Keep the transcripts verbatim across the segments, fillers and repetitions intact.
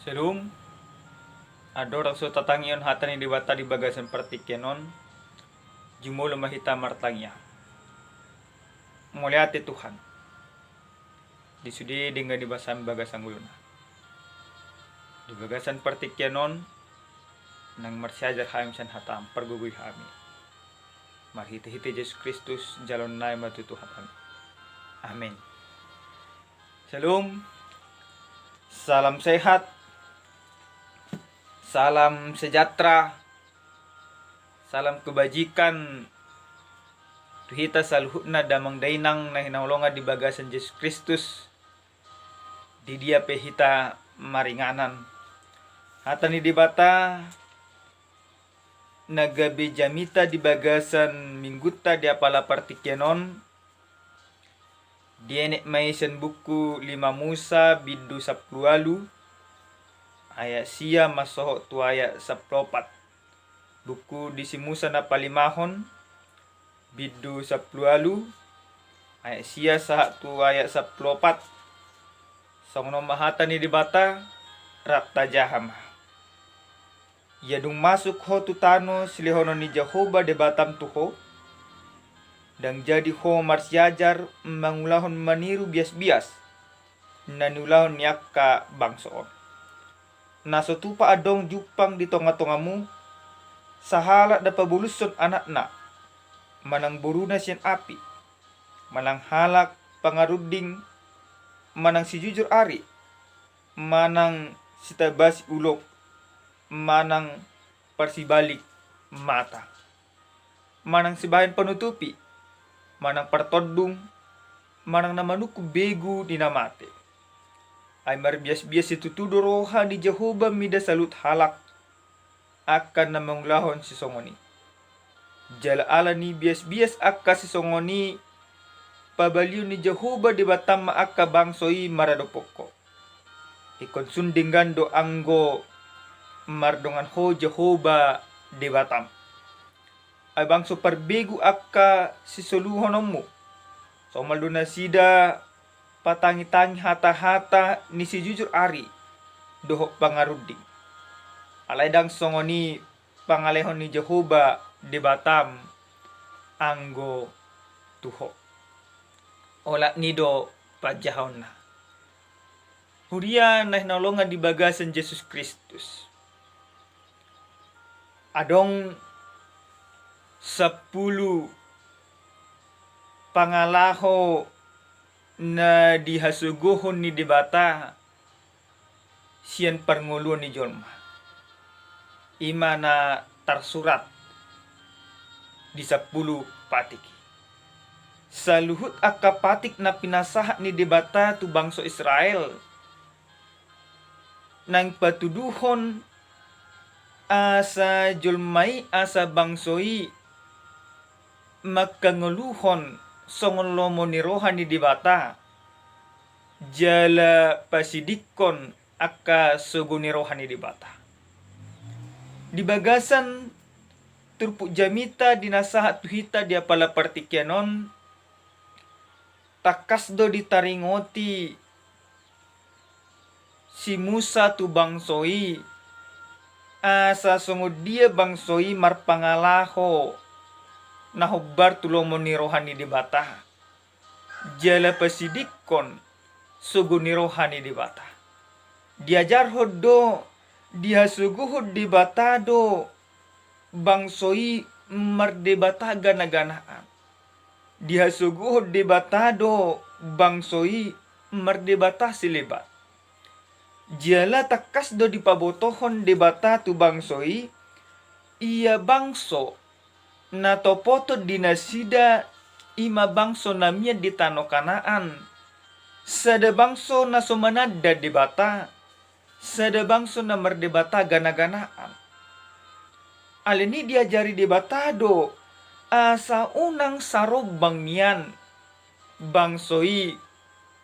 Syalom. Andorang so tatangihon hata ni Debata di bagasan partingkian on, jumolo ma hita martangiang. Mauliate Tuhan, di sude denggan ni basam bagas anggouna. Di bagasan partingkian on, nang marsiajar hami sian hatam, pargogoi hami. Marhitehite Jesus Kristus, jaloonnami ma tu Tuhan hami. Amin. Syalom. Salam sehat. Salam sejahtera. Salam kebajikan tu hita saluhutna damang dainang na hinaholongan di bagasan Jesus Kristus. Di dia pe hita maringanan, hata ni Debata na gabe jamita di bagasan minggunta di apala partingkian on, dienet ma i sian buku lima Musa bindu sampulu ualu, ayat sia mansohot tu ayat sampulu opat. Buku di si Musa na palimahon, bindu sampulu ualu, ayat sia sahat tu ayat sampulu opat. Songon on ma hata ni Debata, rap tajaha ma. Ia dung masuk ho tu tano silehonon ni Jahowa Debatam tu ho, ndang jadi ho marsiajar mangulahon maniru biasbias na niulahon ni angka bangso on. Na so tupa adong jumpang di tongatongamu, sahalak na pabolushon anakna manang boruna sian api, manang halak pangarunding, manang sijujur ari, manang sitabasi ulok, manang parsibalik mata, manang sibahen panutupi, manang partondung, manang na manungkun begu ni na mate. Ai marbiasbias situtu do roha ni Jahowa mida saluhut halak angka na mangulahon sisongon i. Jala ala ni biasbias angka sisongon i, pabalion ni Jahowa Debatam ma angka bangso i maradophon ho. Ingkon sun denggan do anggo mardongan ho Jahowa Debatam. Ai bangso parbegu angka sisoluhononmu. Somal do nasida patangitangi hatahata ni sijujur ari dohot pangarunding. Alai ndang songon i pangalehon ni Jahowa Debatam anggo tu ho. Olat ni do panjahaonna. Huria na hinaholongan di bagasan Jesus Kristus. Adong sampulu pangalaho na dihasogohon ni Debata sian parngoluon ni jolma. I ma na tarsurat di sampulu patik i. Saluhut angka patik na pinasahat ni Debata tu bangso Israel, naeng patuduhon asa jolma i, asa bangso i mangkangoluhon songon lomo ni roha ni Debata, jala pasidingkon angka sogo ni roha ni Debata. Di bagasan turpuk jamita di na sahat tu hita di apala partingkian on, tangkas do ditaringoti si Musa tu bangso i, asa songon dia bangso i marpangalaho na hombar tu lomo ni roha ni Debata, jala pasidingkon sogo ni roha ni Debata. Diajarhon do, dihasogohon Debata do bangso i mardebata ganaganaan. Dihasogohon Debata do bangso i mardebata sileban. Jala tangkas do dipabotohon Debata tu bangso i, ia bangso na topoton di nasida i ma bangso na mian di tano Kanaan, sada bangso na so mananda Debata, sada bangso na mardebata ganaganaan. Alani i diajari Debata do asa unang sarombang nian bangso i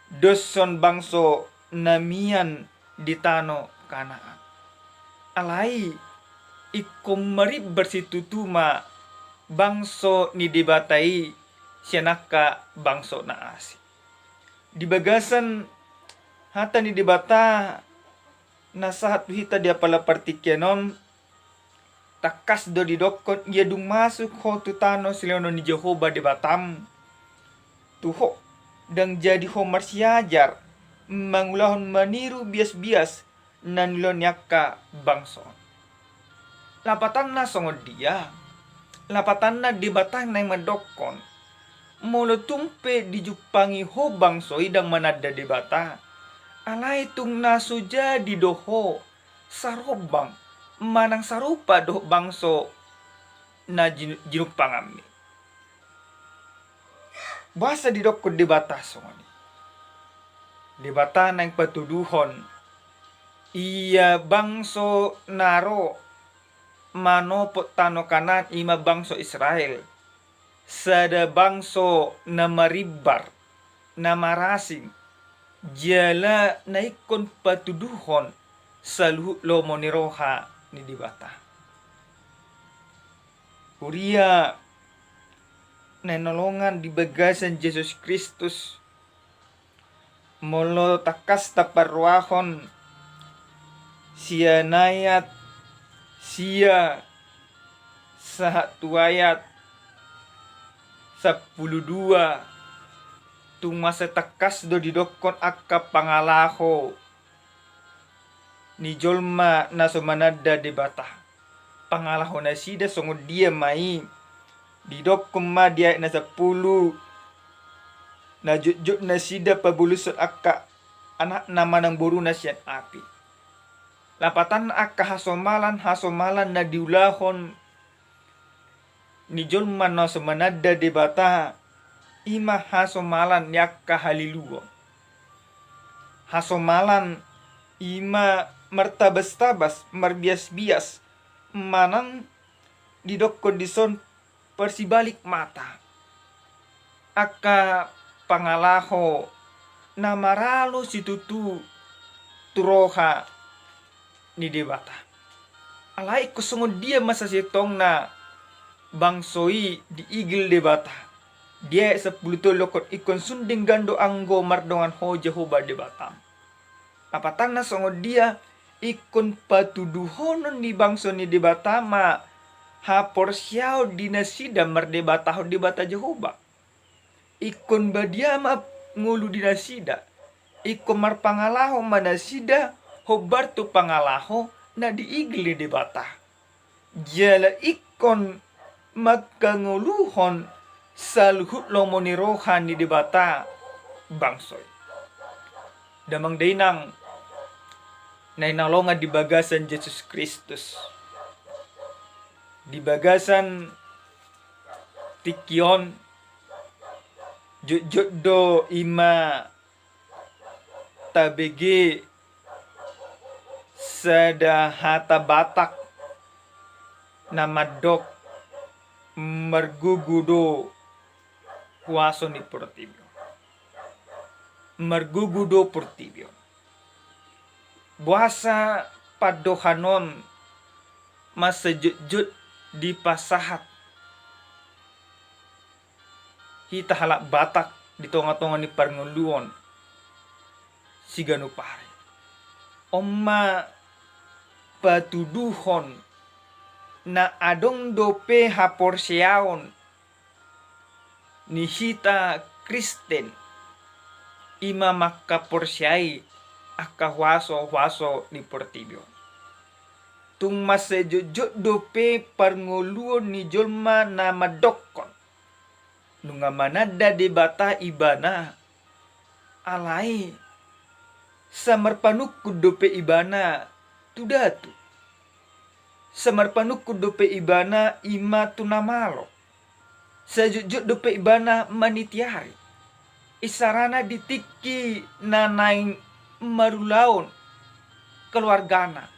doshon bangso na mian di tano Kanaan. Alai ingkon marimbar situtu ma bangso ni Debata i sian angka bangso na asing. Di bagasan hata ni Debata Na sahat tu hita di apala partingkian on, tangkas do didokkon ia dung masuk ho tu tano silehononna ni Jahowa Debatam tu ho, ndang jadi ho marsiajar mangulahon, maniru bias-bias na niulahon ni angka bangso on. Lapatanna songon dia? Lapatanna Debata naeng mandokkon, molo tung pe dijumpangi ho bangso i ndang mananda Debata, alai tung na so jadi do ho sarombang manang sarupa dohot bangso na jin-, jinumpanganmi. Boasa didokkon Debata songon i? Debata naeng patuduhon, ia bangso na ro manopot tano Kanaan, i ma bangso Israel, sada bangso na marimbar, na marasing, jala na ingkon patuduhon saluhut lomo ni roha ni Debata. Huria na hinaholongan di bagasan Jesus Kristus, molo tangkas taparrohahon sian ayat sia sahat tu ayat sampulu dua, tung mansai tangkas do didokkon angka pangalaho ni jolma na so mananda Debata. Pangalaho nasida songon dia ma i? Didokkon ma di ayat na sampulu, na jotjot nasida pabolushon angka anakna manang boruna sian api. Lapatanna angka hasomalan, hasomalan na diulahon ni jolma na so mananda Debata, i ma hasomalan ni angka haliluon. Hasomalan i ma martabas-tabas, marbias-bias, manang didokkon dison parsibalik mata. Angka pangalaho na maralo situtu tu roha ni Debata. Alai ingkon songon dia ma sasintongna bangso i diigil Debata? Di ayat sampulu tolu didokkon, ingkon sun denggan do anggo mardongan ho Jahowa Debatam. Lapatanna songon dia? Ingkon patuduhonon ni bangso ni Debata ma haporseaon di nasida mardebatahon Debata Jahowa. Ingkon badia ma ngolu di nasida. Ingkon marpangalaho ma nasida hombar tu pangalaho na diigil ni Debata. Jala ingkon mangkangoluhon saluhut lomo ni roha ni Debata bangso i. Damang dainang na hinaholongan di bagasan Jesus Kristus, di bagasan tingki on, jotjot do i ma tabege sada hata Batak na mandok, margogo do huaso ni portibi on. Margogo do portibi on. Boasa pandohan on mansai jotjot dipasahat hita halak Batak di tongatonga ni parngoluon siganup ari? On ma patuduhon na adong dope haporseaon ni hita Kristen, i ma mangkaporseai angka huaso-huaso ni portibi on. Tung mansai jotjot dope parngoluon ni jolma na mandokkon nunga mananda Debata ibana, alai sai marpanungkun dope ibana tu datu. Sai marpanungkun dope ibana i ma tu na malo. Sai jotjot dope ibana manitiari. Isarana di tingki na naeng marulaon keluargana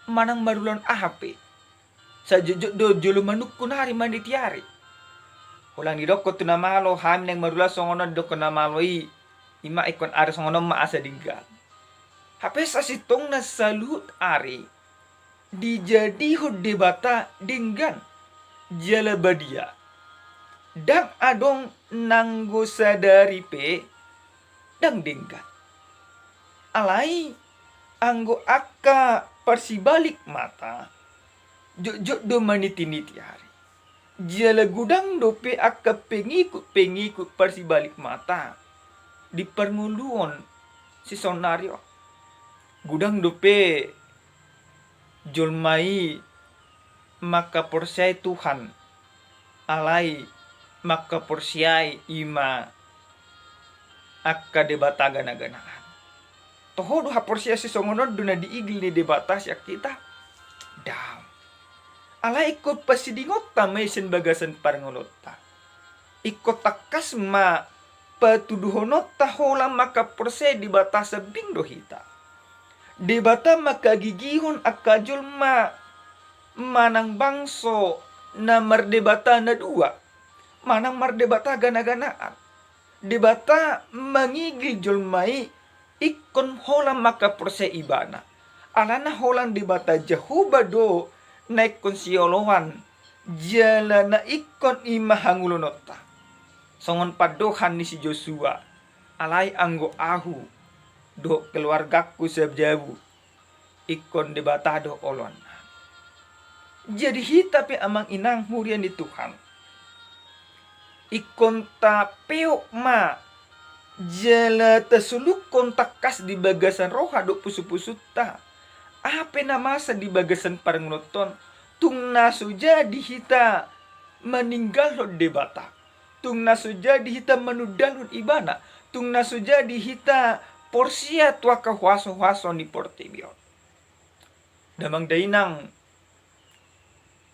manang marulaon aha pe, sai jotjot do jolo manungkun ari manitiari. Holan didokkon tu na malo, hami naeng marulaon songon on, didokkon na malo i, i ma ingkon ari songon on ma asa denggan. Hape sasintongna saluhut ari dijadihon Debata denggan jala badia. Ndang adong nanggo sadari pe ndang denggan. Alai Anggo angka parsibalik mata, jotjot do manitiniti ari. Jala godang dope angka pengikut-pengikut parsibalik mata di parngoluon sisonari on. Godang dope jolma i mangkaporseai Tuhan, alai mangkaporseai i ma angka debata gana-ganaan. Toho do haporseaon sisongon on do na diigil ni Debata sian hita? Daong. Alai ingkon pasidingonta ma i sian bagasan parngoluonta. Ingkon tangkas ma patuduhononta holan mangkaporseai Debata sambing do hita. Debata mangkagigihon angka jolma manang bangso na mardebata na dua, manang mardebata gana-ganaan. Debata mangigil jolma i ingkon holan mangkaporseai ibana. Alana holan Debata Jahowa do na ingkon sioloan, jala na ingkon i ma hangoluononta. Songon pandohan ni si Josua, alai anggo ahu dohot keluargangku sajabu, ingkon Debata do oloannami. Jadi hita pe amang inang huria ni Tuhan, ingkon tapeop ma jala tasolukhon tangkas di bagasan roha dohot pusu-pusunta. Aha pe na masa di bagasan parngoluonta on, tung na so jadi hita maninggalhon Debata. Tung na so jadi hita manundalhon ibana, tung na so jadi hita porsea tu angka huaso-huaso ni portibi on. Damang dainang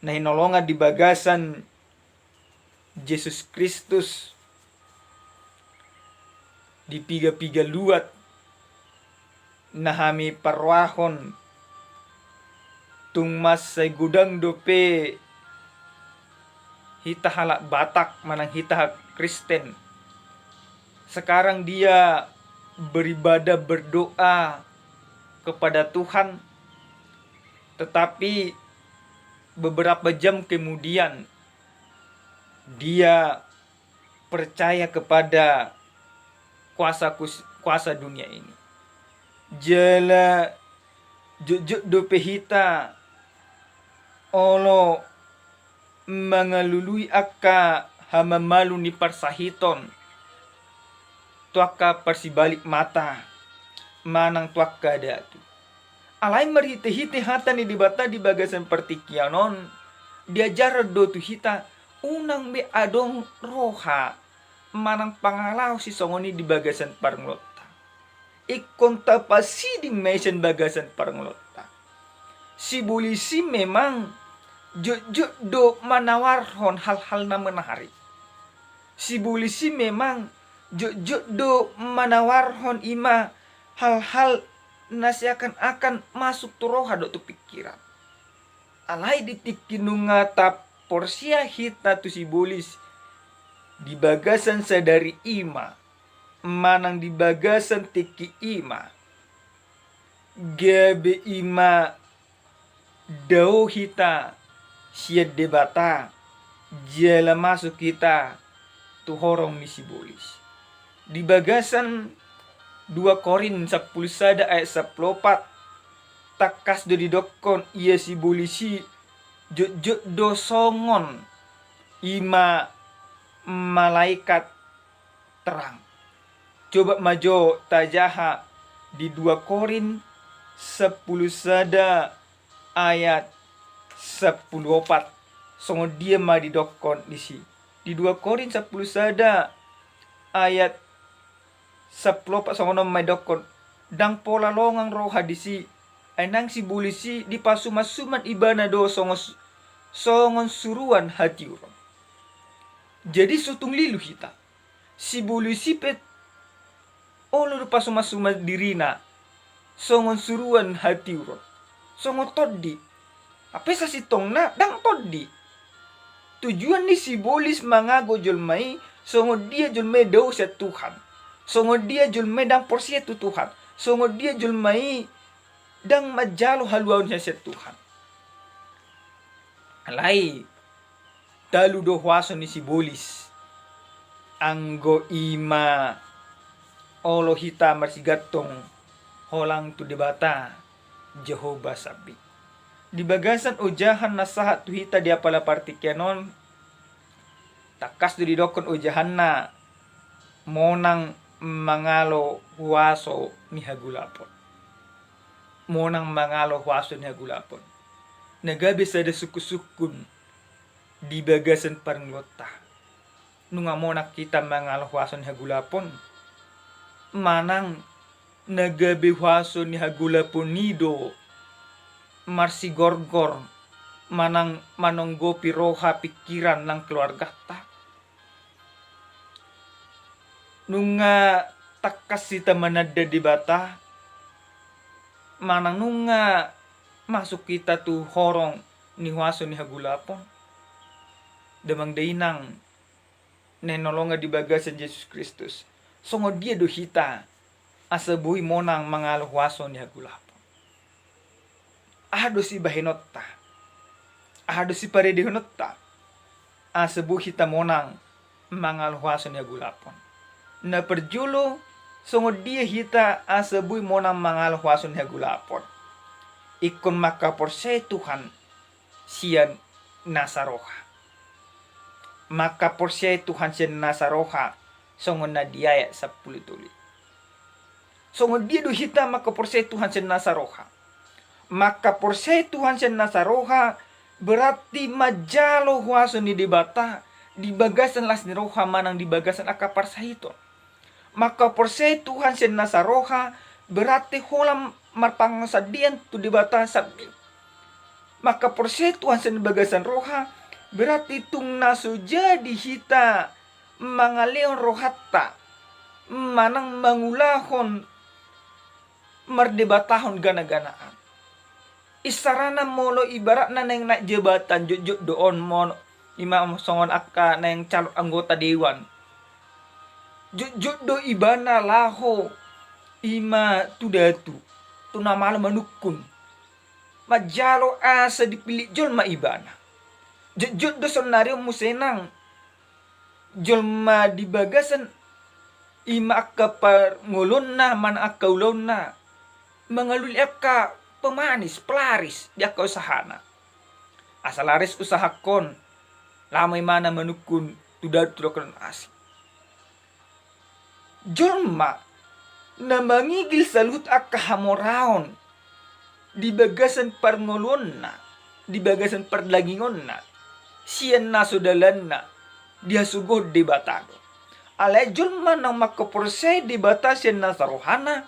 na hinolongan di bagasan Jesus Kristus, di piga-piga luat na hami parrohahon, tung mansai godang dope hita halak Batak manang hita halak Kristen. Sekarang dia beribadah, berdoa kepada Tuhan, tetapi beberapa jam kemudian dia percaya kepada kuasa kus-, kuasa dunia ini. Jala jotjot dope hita olo mangalului angka hamamalu ni parsahiton tu angka parsibalik mata manang tu angka datu. Alai marhite-hite hata ni Debata di bagasan partingkian on, diajarhon do tu hita, unang be adong roha manang pangalaho sisongon i di bagasan parngoluonta. Ingkon tapasiding ma i sian bagasan parngoluonta. Sibolis i memang jotjot do manawarhon hal-hal na menarik. Sibolis i memang jotjot do manawarhon i ma hal-hal na seakan-akan masuk tu roha dohot tu pingkiran. Alai di tingki nunga taporsea hita tu sibolis, di bagasan sadari i ma, manang di bagasan tingki i ma, gabe i ma dao hita sian Debata, jala masuk hita tu horong ni sibolis. Di bagasan dua Korint sampulu sada ayat sampulu opat, tangkas do didokkon ia sibolis i jotjot do songon i ma malaikat terang. Coba ma jo tajaha di dua Korint sampulu sada ayat sampulu opat. Songon dia ma didokkon disi? Di dua Korint sampulu sada ayat sampulu opat songon on ma didokkon, ndang pola longang roha disi, ai nang sibolis i dipasuman-suman ibana do songon, songon suruan hatiuron. Jadi so tung lilu hita, sibolis i pe olo do pasuman-suman dirina songon suruan hatiuron, songon tondi. Hape sasintongna ndang tondi. Tujuan ni sibolis mangago jolma i, songon dia jolma i dao sian Tuhan, songon dia jolma i ndang porsea tu Tuhan, songon dia jolma i ndang manjalo haluaon sian Tuhan. Alai talu do huaso ni sibolis. Anggo i ma olo hita marsigantong holang tu Debata Jahowa sambing. Di bagasan ojahan na sahat tu hita di apala partingkian on, tangkas do didokkon ojahanna monang mangalo huaso ni hagolapon. Monang mangalo huaso ni hagolapon. Na gabe sada sungkun-sungkun di bagasan parngoluonta. Nunga monang hita mangalo huaso ni hagolapon, manang na gabe huaso ni hagolapon i do marsigorgor manang manonggopi roha, pingkiran nang keluarganta? Nunga tangkas hita mananda Debata, manang nunga masuk hita tu horong ni huaso ni hagolapon? Damang dainang na hinaholongan di bagasan Jesus Kristus, songon dia do hita asa boi monang mangalo huaso ni hagolapon? Aha do sibahenonta? Aha do siparedehononta asa boi hita monang mangalo huaso ni hagolapon? Na parjolo, songon dia hita asa boi monang mangalo huaso ni hagolapon? Ingkon mangkaporseai Tuhan sian nasa roha. Mangkaporseai Tuhan sian nasa roha, songon na di ayat sampulu tolu. Songon dia do hita mangkaporseai Tuhan sian nasa roha? Mangkaporseai Tuhan sian nasa roha berarti manjalo huaso ni Debata di bagasan las ni roha manang di bagasan angka parsahiton. Mangkaporseai Tuhan sian nasa roha berarti holan marpangasandean tu Debata sambing. Mangkaporseai Tuhan sian bagasan roha berarti tung na so jadi hita mangalehon rohanta manang mangulahon mardebatahon gana-ganaan. Isarana molo ibaratna naeng naik jabatan, jotjot do on molo ima songon angka naeng calon anggota dewan. Jotjot do ibana laho ima tu datu, tu na malo manungkun, manjalo asa dipillit jolma ibana. Jotjot do saonari on muse nang jolma di bagasan ima angka parngoluonna manang angka ulaonna, mangalului angka pemanis, pelaris di angka usahana. Asa laris usahangkon, laho ma imana manungkun tu datu dohot na asing. Jolma na mangigil saluhut angka hamoraon di bagasan parngoluonna, di bagasan pardagingonna, sian na so dalanna, dihasogohon Debata do. Alai jolma na mangkaporseai Debata sian nasa rohana,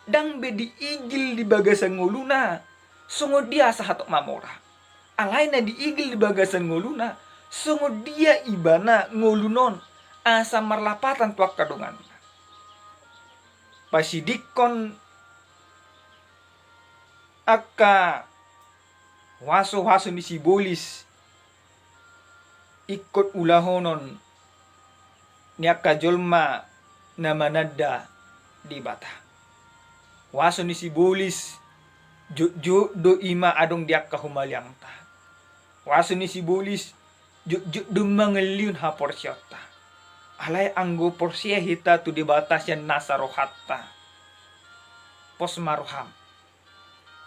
ndang be diigil di bagasan ngoluna songon dia asa hatop mamora. Alai na diigil di bagasan ngoluna, songon dia ibana ngoluna on asa marlapatan tu angka donganna. Pasidingkon angka huaso-huaso ni sibolis ingkon ulahonon ni angka jolma na mananda Debata. Huaso ni sibolis jotjot do ima adong di angka humaliangta. Huaso ni sibolis jotjot do mangalehon haporseaonta. Alai anggo porsea hita tu Debata sian nasa rohanta, pos ma roham,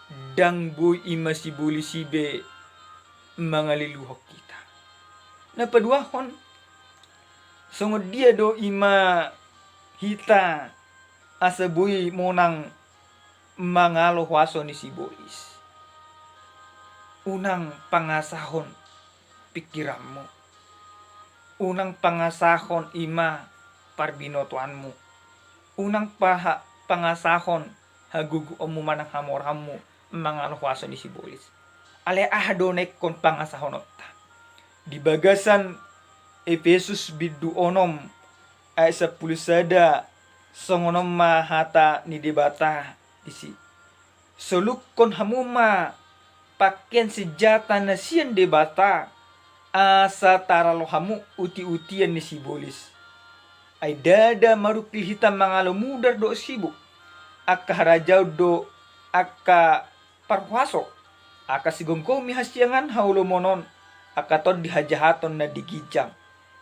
ndang boi ima sibolis i be mangaleluhon hita. Na paduahon, songon dia do ima hita asa boi monang mangalo huaso ni sibolis? Unang pangasahon pingkiranmu. Unang pangasahon ima parbinotoanmu. Unang paha-, pangasahon hagogoonmu manang hamoraonmu mangalo huaso ni sibolis. Alai aha do na ingkon pangasahononta? Di bagasan Epesus bindu onom ayat sampulu sada, songon on ma hata ni Debata disi: Solukkon hamu ma pangkean sinjata na sian Debata, asa taralo hamu uti-utian ni sibolis. Ai ndada marungkil hita mangalo mudar dohot sibuk, angka harajaon dohot angka parhuaso, angka sigomgomi hasiangan, haolomonon, angka tondi hajahaton na di ginjang.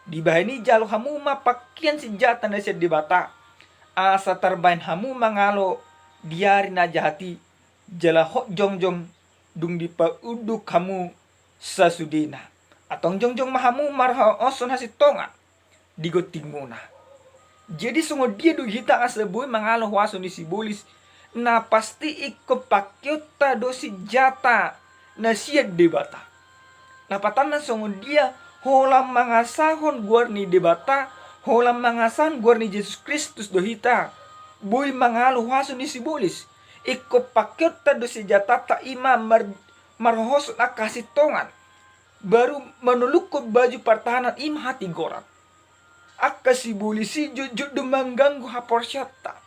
Dibahen i jalo hamu ma pangkean sinjata na sian Debata, asa tarbahen hamu mangalo di ari na jahat i, jala hot jongjong dung dipaunduk hamu sasudena. Antong jongjong ma hamu marhaoshon hasintongan di gontingmuna. Jadi songon dia do hita asa boi mangalo huaso ni sibolis? Na pasti ingkon pangkeonta do sinjata na sian Debata. Lapatanna songon dia, holan mangasahon goar ni Debata, holan mangasahon goar ni Jesus Kristus do hita boi mangalo huaso ni sibolis. Ingkon pangkeonta do sinjatanta, i ma mar-, marhohoshon angka hasintongan, baru manolukhon baju partahanan, i ma hatigoran. Angka sibolis i jotjot do mangganggu haporseaonta,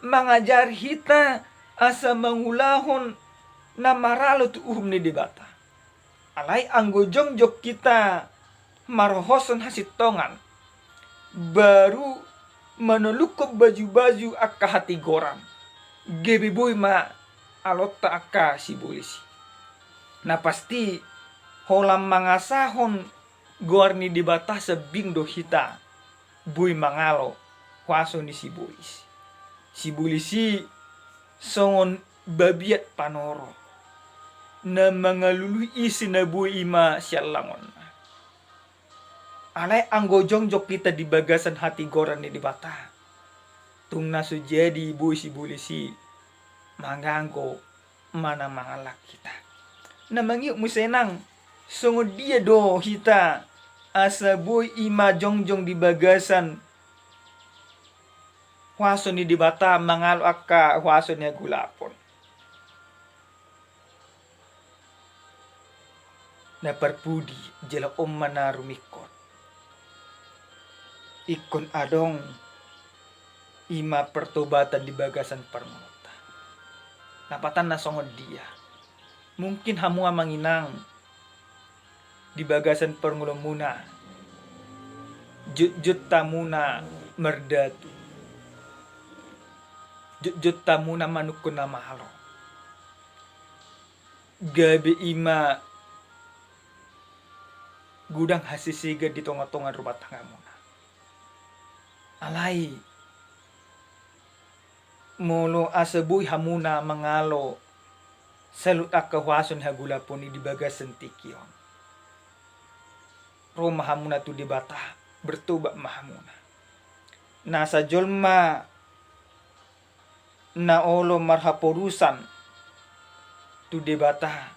mangajari hita asa mangulahon na maralo tu uhum ni Debata. Alai anggo jongjong hita marhohoshon hasintongan, baru manolukhon bajubaju angka hatigoran, gabe boi ma alonta angka sibolis i. Na pasti holan mangasahon goar ni Debata sambing do hita boi mangalo huaso ni sibolis. Sibolis i songon babiat panoro na mangalului ise na boi, i ma siallangonna. Alai anggo jongjong hita di bagasan hatigoran ni Debata, tung na so jadi boi sibolis i mangganggu manang mangallang hita. Na mangihut muse nang, songon dia do hita asa boi i ma jongjong di bagasan huaso ni Debata mangalo angka huaso ni hagolapon? Na parpudi, jala on ma na rumingkot. Ingkon adong i ma pertobatan di bagasan parngoluonta. Lapatanna songon dia? Mungkin hamu amang inang, di bagasan parngoluonmuna, jotjot hamuna mardatu, jotjot hamuna manungkun na malo, gabe i ma godang hasesegan di tongatonga rumah tanggamuna. Alai molo asa boi hamuna mangalo saluhut angka huaso ni hagolapon i di bagasan tingki on, ro ma hamuna tu Debata, bertobat ma hamuna. Nasa jolma na olo marhaporusan tu Debata,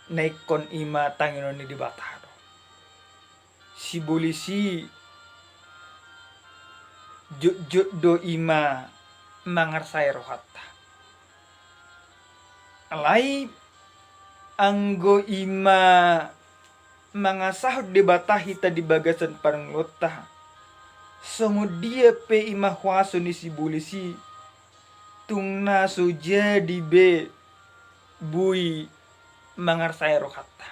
na ingkon i ma tangiangon ni Debata do. Sibolis i jotjot do i ma mangarsai rohanta. Alai anggo i ma mangasahon Debata hita di bagasan parngoluonta, songon dia pe i ma huaso ni sibolis i, tung na so jadi be boi mangarsai rohanta.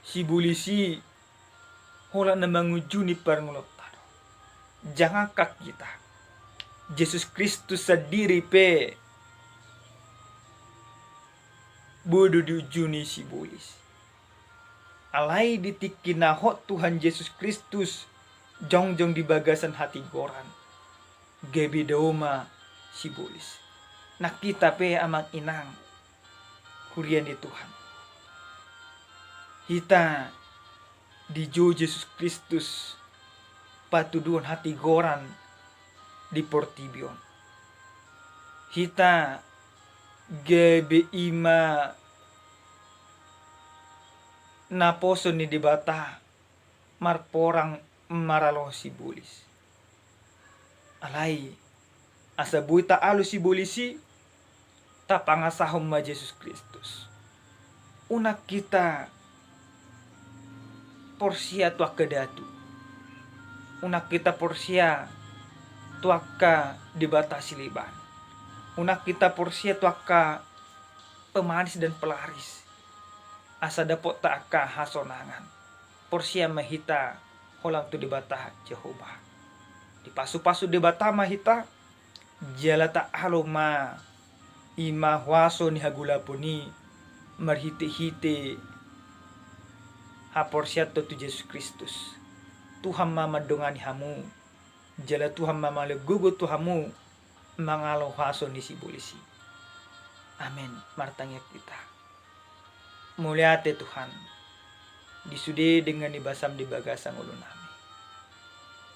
Sibolis i holan na mangunjuni parngoluonta do. Jangankan hita, Jesus Kristus sandiri pe boi do diunjuni sibolis. Alai di tingki na hot Tuhan Jesus Kristus jongjong di bagasan hatigoran, gabe dao ma sibolis. Nang hita pe amang inang, huria ni Tuhan, hita dijou Jesus Kristus patuduhon hatigoran di portibi on. Hita gabe i ma naposo ni Debata marporang maralo sibolis. Alai asa boi taalo sibolis i, tapangasahon ma Jesus Kristus. Unang hita porsea tu angka datu, unang hita porsea tu angka debata sileban, unang hita porsea tu angka pemanis dan pelaris, asa dapotta angka hasonangan. Porsea ma hita holan tu Debata Jahowa. Dipasupasu Debata ma hita, jala taalo ma i ma huaso ni hagolapon i marhitehite haporseaonta tu Jesus Kristus. Tuhan ma mandongani hamu. Jala Tuhan ma mangalean gogo tu hamu mangalo huaso ni sibolis i. Amen. Martangiang hita. Mauliate Tuhan, di sude denggan ni basam di bagasan ngolunami.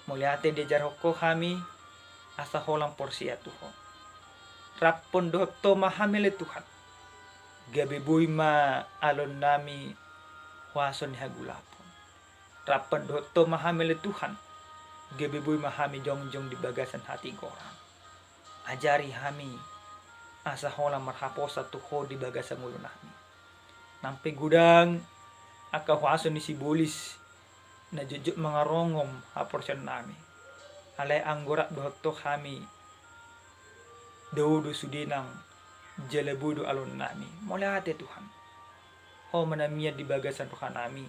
Mauliate diajarhon Ho hami asa holan porsea tu Ho. Raphon dohot Ho ma hami ale Tuhan, gabe boi ma alannami huaso ni hagulapon. Raphon dohot Ho ma hami ale Tuhan, gabe boi ma hami jongjong di bagasan hatigoran. Ajari hami asa holan marhaposan tu Ho di bagasan ngolunami. Nang pe godang angka huaso ni sibolis na jotjot mangarongom haporseaonnami, alai anggo rap dohot Ho hami, dao do sude nang jala boi do alannami. Mauliate Tuhan, Ho ma na mian di bagasan rohanami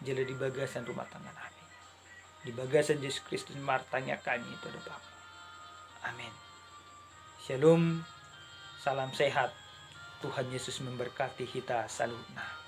jala di bagasan rumah tangganami. Di bagasan Jesus Kristus martangiang hami tu adopanMu. Amen. Shalom. Salam sehat. Tuhan Yesus memberkati hita saluhutna.